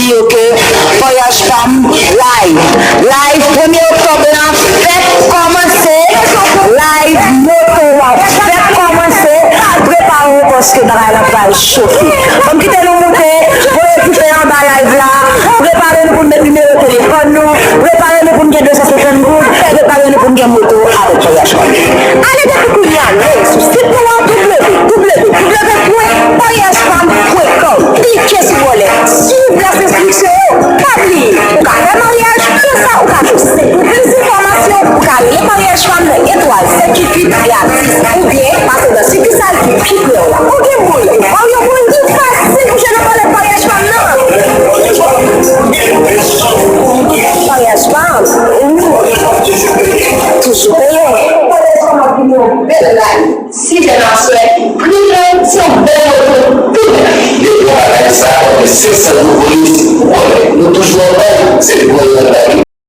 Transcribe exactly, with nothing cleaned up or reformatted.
Yo ke Voyage Femme live. Live premye oktòb la fèk kòmanse. Live moto a fèk kòmanse. Prepare w paske bagay la pral choke. Ban m kite nou moute, voye dife anba live la. Prepare nou pou n met nimewo telefòn nou. Prepare nou pou n gen de san senkant goud. Prepare nou pou n gen moto avèk Voyage Femme. Ale depi kounye a menm sou sit nou an, w w w pwen voyage femme pwen com. Klike sou wòlèt. Swiv lès enstriksyon yo. Pa bliye, ou ka fè maryaj konsa, ou ka jwenn senk. Pou plis enfòmasyon, ou ka rele Maryaj Femme nan etwal sèt uit uit gratis, oubyen pase nan sikisal ki pi pre w la. Ou gen moun ki ba w yon moun ki fasil pou jwenn nan wòlèt Maryaj Femme nan. Maryaj Femme, ou toujou peye. Bèl life. Sijè n ap swè, pli lwen, se yon bèl moto, tou bèl. Depi w pa gade sa, w ap gen senk san nouvo